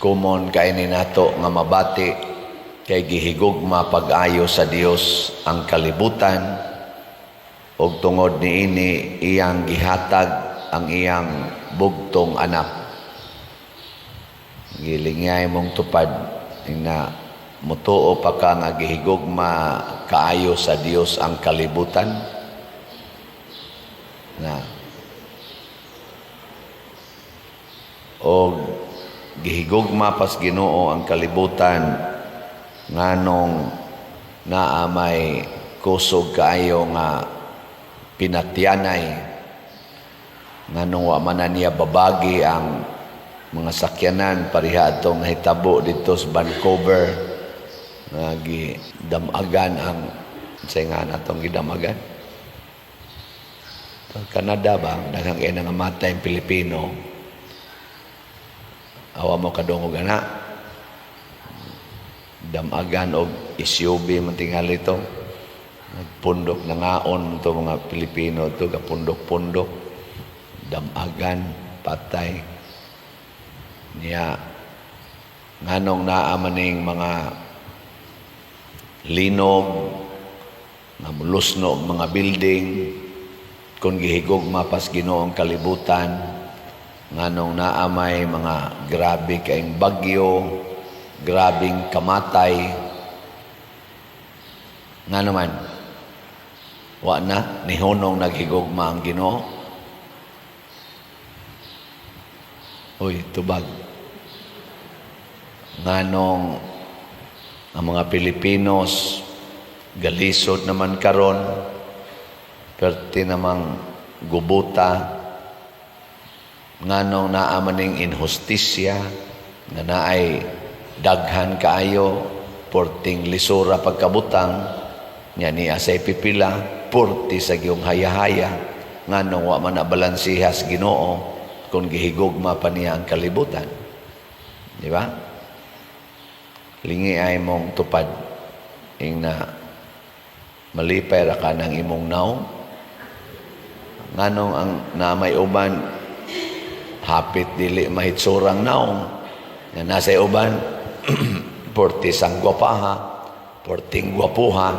Common kay ni nato nga mabati kay gihigugma pag-ayo sa Dios ang kalibutan ug tungod niini iyang gihatag ang iyang bugtong anak. Gilingay mong tupad na mutuo pa ka nga gihigugma kaayo sa Dios ang kalibutan na og gihigugma pas Ginoo ang kalibutan, nganong naa may kusog kaayo nga pinatyanay? Nganong wa man na niya babagi ang mga sakyanan pareha atong nahitabo dito sa Vancouver nga gidamagan ang, sa nga natong gidamagan? Canada ba, daghang kay nangamatay ang Pilipino. Awa mo kadungog ana? Damagan og SUV man tingali to. Nagpundok, nangaon to mga Pilipino to, gapundok-pundok, damagan, patay niya. Nganong naa maning mga linog nga mulusno og mga building kung gihigugma pas Ginoo ang kalibutan? Nganong naa may mga grabe kaayong bagyo, grabing kamatay? Ngano man wa na nihunong naghigugma ang Ginoo? Uy, tubag. Nganong ang mga Pilipinos galisod naman karon, perti namang gubuta? Nganong naa maning inhustisya nga naay daghan kaayo, porting lisura pagkabutang nya niya sa pipila, porti sa giyong haya-haya? Nganong wa man na balansihas Ginoo kung gihigugma pa niya ang kalibutan? Di ba? Lingi ay mong tupad ing na malipay ra ka ng imong naong. Nganong ang na may uban hapit dili mahitsurang naong nga nasa uban porti sang gwapaha, porting gwapuha,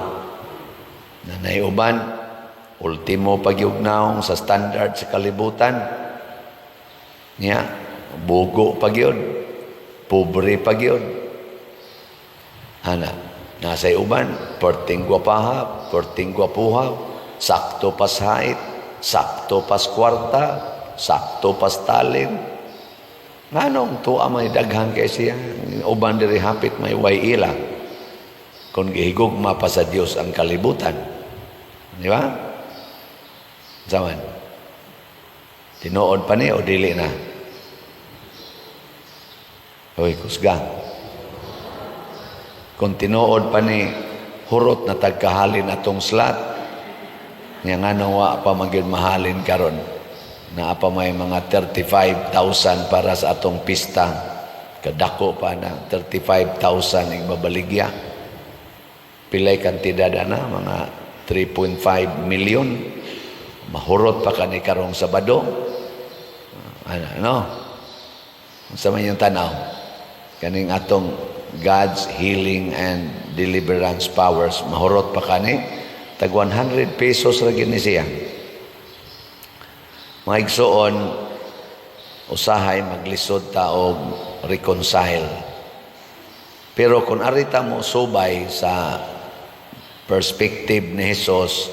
na nay uban ultimo pagyug naong sa standard sa kalibutan niya, bugo pagyud, pobre pagyud ana? Nasa uban porting gwapaha, porting gwapuha, sakto pas height, sakto pas kwarta, sakto pas talent. Nganong tuwa may daghan kay siya, uban diri hapit may way ila, kung gihigugma pa sa Dios ang kalibutan? Di ba? Zaman tinuod pa ni o dili na? Hoy, kusga. Kung tinuod pa ni, hurot na tagkahalin atong slot nga. Ngano wa pa magyud mahalin karon? Naa pa may mga 35,000 para sa atong pista. Kadako pa na 35,000 igbabaligya. Pilay kantidad ana? Mga 3.5 million. Mahurot pa kani karong Sabado. Ano, no? Sa man yung tanaw kaning atong God's healing and deliverance powers, mahurot pa kani. Tag 100 pesos ra gini siya. Mga igsoon, usahay maglisod ta og reconcile. Pero kung arita mo subay sa perspective ni Jesus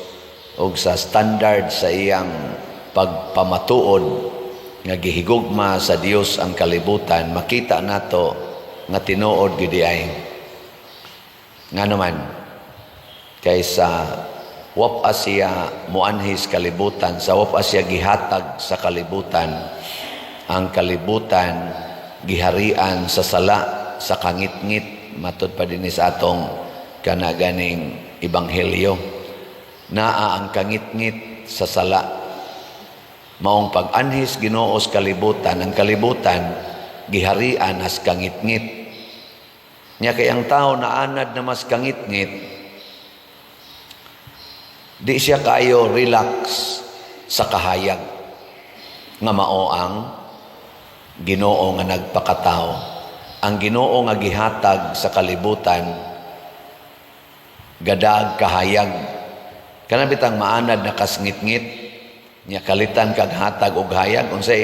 og sa standard sa iyang pagpamatuod nga gihigugma sa Dios ang kalibutan, makita nato nga tinuod gid ay. Ngano man? Kaysa wa pa siya muanhis kalibutan, sa wa pa siya gihatag sa kalibutan, ang kalibutan giharian sa sala, sa kangitngit. Matud pa dinhi sa atong kana ganing ebanghelyo, naa ang kangitngit sa sala. Maong pag-anhis Ginoo sa kalibutan, ang kalibutan giharian as kangitngit nya. Kay ang tao naanad na mas kangitngit, di siya kayo relax sa kahayag nga mao ang Ginoo nga nagpakatao. Ang Ginoo nga gihatag sa kalibutan gadag kahayag. Kana bitang maanad na kasngit-ngit nya kalitan kag hatag og hayag, unsa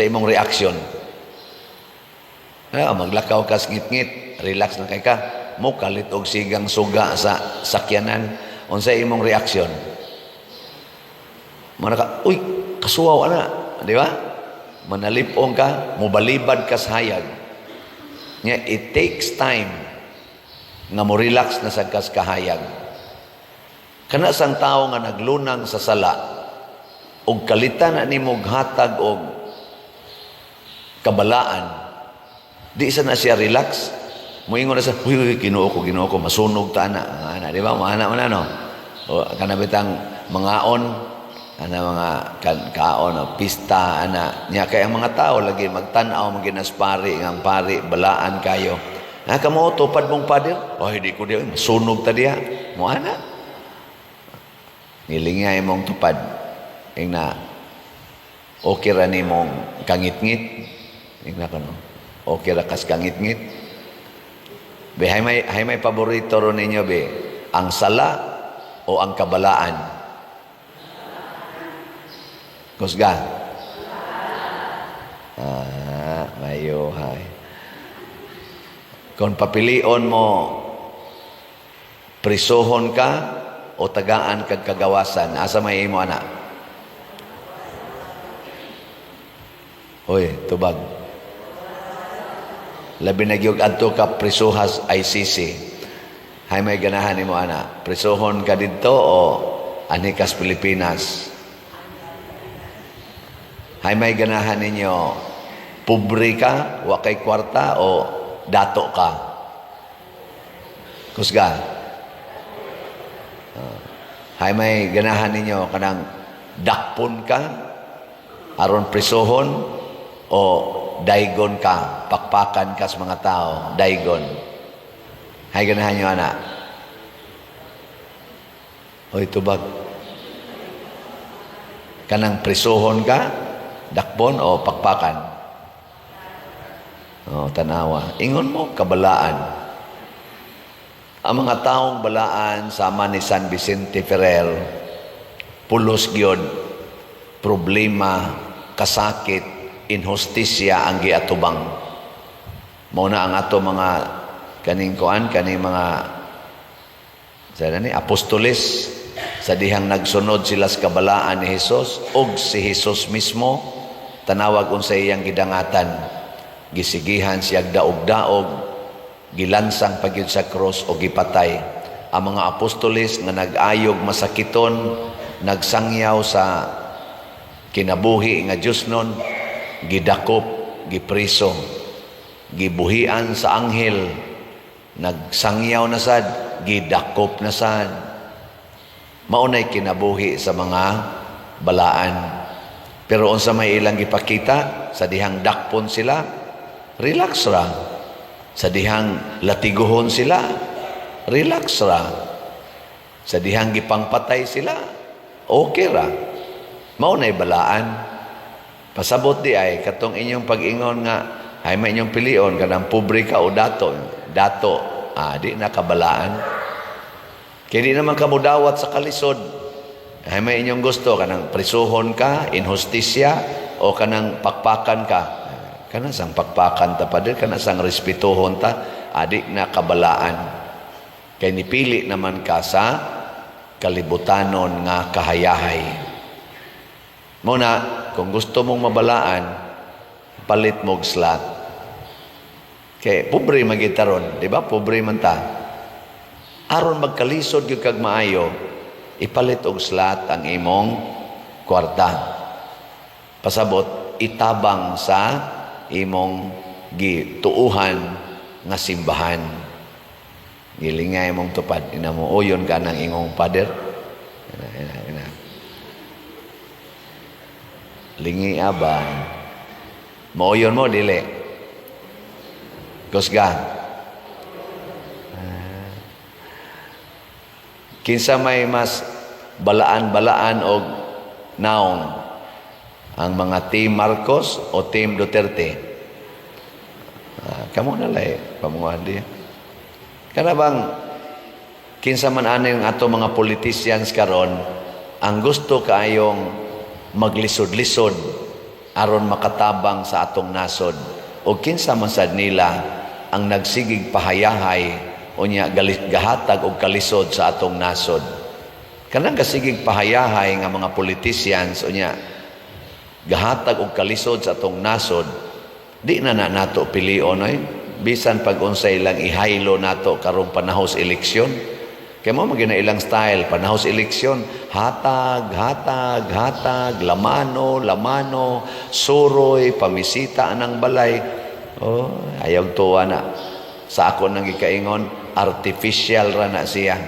imong reaksyon? Ah, maglakaw ka ngit-ngit, relax na kay ka, mo kalit og sigang suga sa sakyanan, unsa imong reaksyon? Mana ka, "Uy, kasuwaw ana," di ba? Manalipong ka, mobalibad ka sa hayag. Nya it takes time nga mo relax na sad kas kahayag. Kana sang tao nga naglunang sa sala og kalitan na nimo hatag og kabalaan, di sa na siya relax. Moingon na sa, "Uy, uy, Ginoo ko, Ginoo ko, masunog ta ana." Ana, di ba? Maana man ano. O kana bitang mangaon ana, mga kan, kaon o pista ana nya, kay ang mga tao lagi magtan-aw man ginas pari nga ang pari balaan kayo. Ha, kamo tupad mong pader? Oh, hindi ko diha, masunog ta diha. Mo ana. Nilingay mong tupad. Ingna okay ra nimong kangit-ngit. Ingna ko, no. Okay ra kas kangit-ngit. Be, hay may paborito ro ninyo, be? Ang sala o ang kabalaan? Kusga. Ah, mayo hay. Kung papilion mo, prisohon ka o tagaan kag kagawasan, asa may imo ana? Hoy, tubag. Labi na gyud adto ka prisuhas ICC. Hay may ganahan nimo ana? Prisohon ka didto o anhi kas Pilipinas? Hay may ganahan ninyo, pobre ka, wa kay kwarta o dato ka? Kusga. Hay may ganahan ninyo, kanang dakpon ka aron prisohon o daygon ka, pakpakan ka sa mga tao, daygon? Hay ganahan nyo ana? Hoy, tubag. Kanang prisohon ka, dakpon o pakpakan? Oh, tanawa. Ingon mo, kabalaan. Ang mga taong balaan sama ni San Vicente Ferrer, pulos gyud problema, kasakit, inhustisya ang giatubang. Mao na ang ato mga kaning kuan, kaning mga sa ni apostoles, sa dihang nagsunod sila sa kabalaan ni Jesus ug si Jesus mismo, tanawag unsa iyang gidangatan. Gisigihan siya daog-daog, gilansang pagyud sa cross o gipatay. Ang mga apostoles nga nag-ayog masakiton, nagsangyaw sa kinabuhi nga Diyos nun, gidakop, gipriso, gibuhian sa anghel, nagsangyaw na sad, gidakop na sad. Maunay kinabuhi sa mga balaan. Pero unsa may ilang gipakita sa dihang dakpon sila, relax ra. Sa dihang latiguhon sila, relax ra. Sa dihang gipangpatay sila, okay ra. Mao nay balaan. Pasabot di ay katong inyong pag-ingon nga ay may inyong pilion kanang pobre ka o dato, dato, ah, di na kabalaan. Kaya di naman kamudawat sa kalisod. Ay may inyong gusto kanang prisuhon ka, inhustisya o kanang pakpakan ka? Kana sang pakpakan ta pa kana sang respetuhon ta, adi na kabalaan. Kay nipili naman ka sa kalibutanon nga kahayahay. Muna, kung gusto mong mabalaan, palit mo'g slot. Kay pobre magitaron, di ba? Pobre man ta. Aron magkalisod gyud kag maayo, ipalit og slot ang imong kwarta. Pasabot, itabang sa imong gituuhan nga simbahan. Gilingay mong tupad, ina mo uyon ka ng imong pader. Ina, ina, ina. Lingi aba. Mauyon mo, dili? Kusga. Ah. Kinsa may mas balaan-balaan og naong? Ang mga Team Marcos o Team Duterte? Ah, Kamo na lay pamunguhan diya. Kana bang kinsa man aning ato mga politicians karon ang gusto kaayong maglisod-lisod aron makatabang sa atong nasod, o kinsa man sad nila ang nagsigig pahayahay unya gahatag og kalisod sa atong nasod? Kanang gasigig pahayahay nga mga politicians unya gahatag og kalisod sa atong nasod, di na na nato pilion oy, bisan pag unsay lang ihaylo nato karong panahon sa eleksyon. Kay mao man na ilang style panahon sa eleksyon, hatag, hatag, hatag, lamano, lamano, suroy, pamisita anang balay. Oh, ayaw tuwa na. Sa ako nang gikaingon, artificial ra na siya.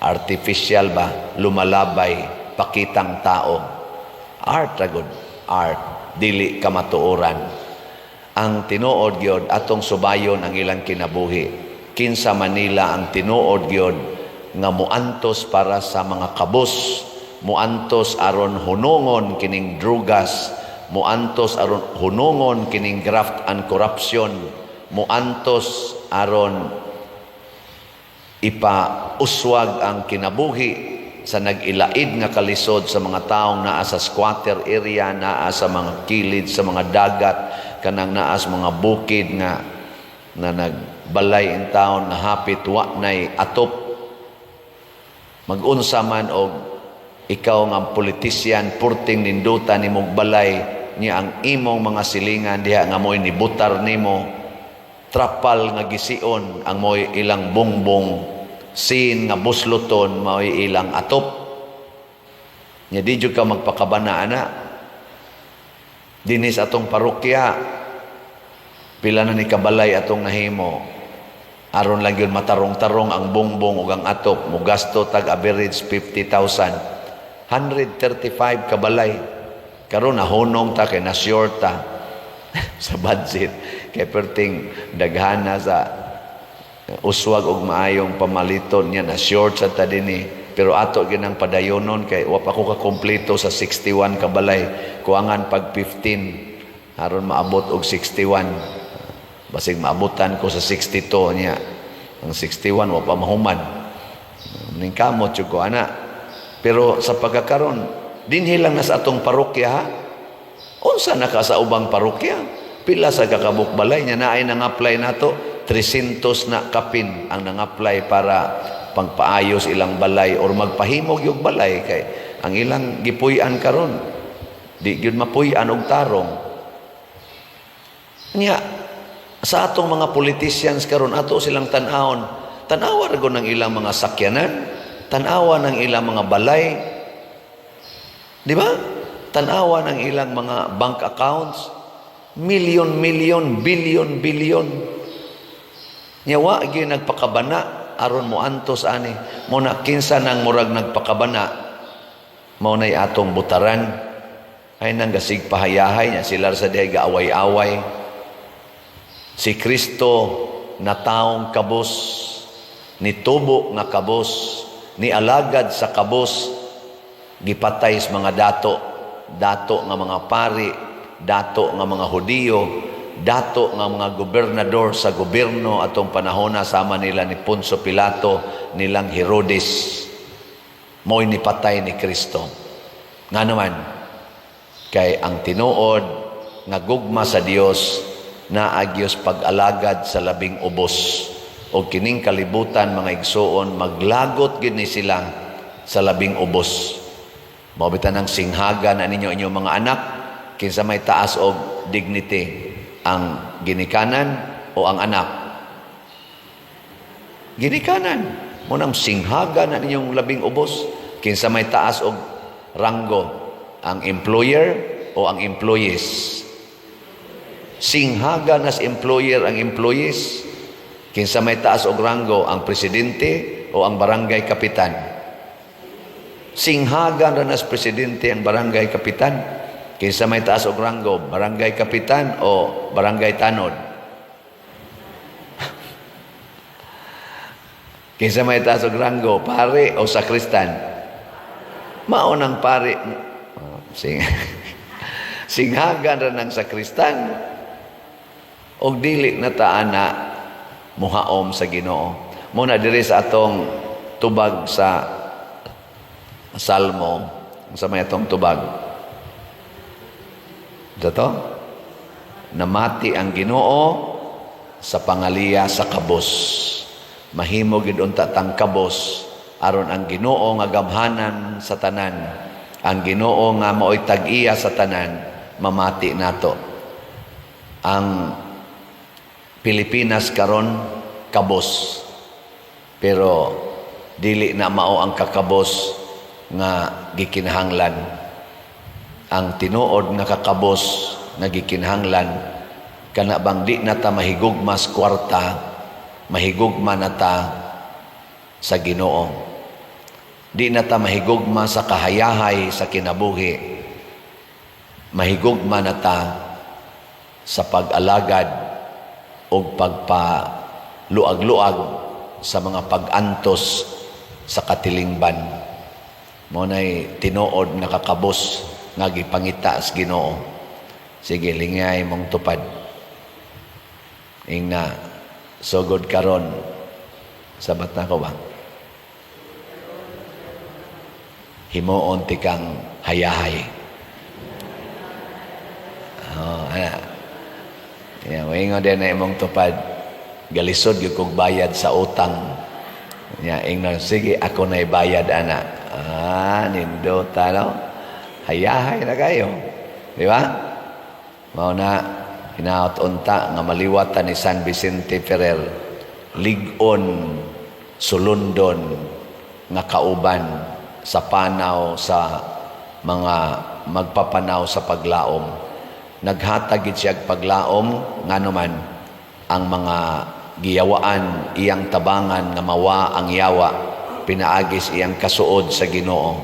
Artificial ba? Lumalabay, pakitang tao. Art ra gud, art, dili kamatuoran. Ang tinuod gyud, atong subayon ang ilang kinabuhi. Kinsa man nila ang tinuod gyud nga muantos para sa mga kabus, muantos aron hunungon kining drugas, muantos aron hunungon kining graft and corruption, muantos aron ipauswag ang kinabuhi sa nag-ilaid nga kalisod sa mga taong naa sa squatter area, naa sa mga kilid sa mga dagat, kanang naa sa mga bukid nga na nagbalay in town nga hapit wa nay atop. Magunsa man og ikaw nga politician, purting ninduta nimong balay niya, ang imong mga silingan diha nga mo'y nibutar nimo, trapal nga gision ang mo'y ilang bongbong, sin nga busloton mao'y ilang atop nya, di jud ka magpakabana ana. Dinhi sa atong parokya, pila na ni kabalay atong nahimo aron lang yun matarong-tarong ang bongbong ug ang atop? Mugasto tag average 50,000, 135 kabalay. Karon nahunong ta kay na short ta sa budget, kay perting daghana sa uswag og maayong pamaliton niya, na short sa ta dinhi. Pero ato ginang padayonon kay wa pa ko kakumpleto sa 61 kabalay. Kuangan pag 15 aron maabot og 61. Basig maabutan ko sa 62 niya. Ang 61 wa pa mahuman. Ning kamot jud ko ana. Pero sa pagkakaron, dinhi lang na sa atong parokya, ha. Unsa na ka sa ubang parokya? Pila sa kakabuk balay niya naay nang-apply nato? 300 na kapin ang nang-apply para pangpaayos ilang balay or magpahimog yung balay, kay ang ilang gipuy-an karon di gyud mapuy-an og tarong. Nya sa atong mga politicians karon, ato silang tan-awon. Tan-awa ra gud ng ilang mga sakyanan, tan-awa ng ilang mga balay. Di ba? Tan-awa ng ilang mga bank accounts. Million, million, billion, billion. Nya wa gyud nagpakabana aron mo antos ani. Mo na kinsa nang murag nagpakabana, mao nay atong butaran. Ay nang gasig pahayahay niya sila sa dihay gaaway-away. Si Kristo na taong kabos, nitubo nga kabos, ni alagad sa kabos, gipatay sa mga dato, dato nga mga pari, dato nga mga Hudiyo, dato nga mga gobernador sa gobyerno atong panahona, sama nila ni Poncio Pilato, nilang Herodes. Mo'y nipatay ni Kristo. Nga naman, kay ang tinuod nga gugma sa Dios naa gyud pag-alagad sa labing ubos. O kining kalibutan, mga igsuon, maglagot gid ni sila sa labing ubos. Mao bitan ang singhaga na ninyo inyong mga anak. Kinsa may taas og dignity, ang ginikanan o ang anak? Ginikanan. Mo nang singhaga na ninyong labing ubos. Kinsa may taas og ranggo, ang employer o ang employees? Singhaga nas employer ang employees. Kinsa may taas og ranggo, ang presidente o ang barangay kapitan? Singhaga na nas presidente ang barangay kapitan. Kinsa may taas og ranggo, barangay kapitan o barangay tanod? Kinsa may taas og ranggo, pare o sakristan? Mao nang pare. Oh, singhaga ra ng sakristan. Og dili na ta ana muhaom sa Ginoo. Mao na diri sa atong tubag sa Salmo, sa may atong tubag. Dato? Namati ang Ginoo sa pangaliya sa kabos. Mahimo gid unta tang kabos aron ang Ginoo nga gamhanan sa tanan, ang Ginoo nga maoy tag-iya sa tanan, mamati nato. Ang Pilipinas karon kabos. Pero dili na mao ang kakabos nga gikinahanglan. Ang tinuod nga kakabos nga gikinahanglan, kana bang di na ta mahigugma sa kwarta, mahigugma na ta sa Ginoo. Di na ta mahigugma sa kahayahay sa kinabuhi, mahigugma na ta sa pag-alagad o pagpaluag-luag sa mga pag-antos sa katilingban. Mao nay tinuod nga kakabos nga gipangita sa Ginoo. Sige, lingay mong tupad. Ingna, sugod karon, sabat na ko ba? Himuon tikang hayahay. Oh, ana. Yeah, moingon din na imong tupad. Galisod gyud kog bayad sa utang. Ya, ingnon, sige, ako na bayad ana. Ah, nindota, no? Hayahay na kayo. Di ba? Mao na hinaot unta nga maliwatan ni San Vicente Ferrer, lig-on sulundon nga kauban sa panaw sa mga magpapanaw sa paglaom. Naghatag gid siya paglaom, ngano man ang mga giyawaan iyang tabangan nga mawa ang yawa pinaagis iyang kasuod sa Ginoo.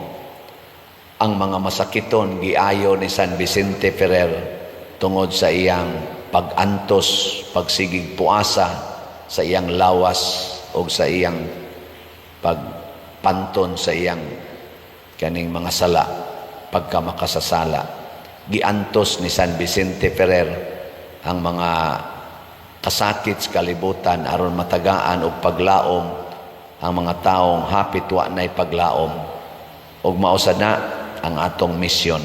Ang mga masakiton giayo ni San Vicente Ferrer tungod sa iyang pag-antos, pagsigig puasa sa iyang lawas o sa iyang pagpanton sa iyang kaning mga sala, pagka makasasala. Giantos ni San Vicente Ferrer ang mga kasakit sa kalibutan aron matagaan og paglaom ang mga taong hapit wa nay paglaom. Ug mao sad na ang atong misyon.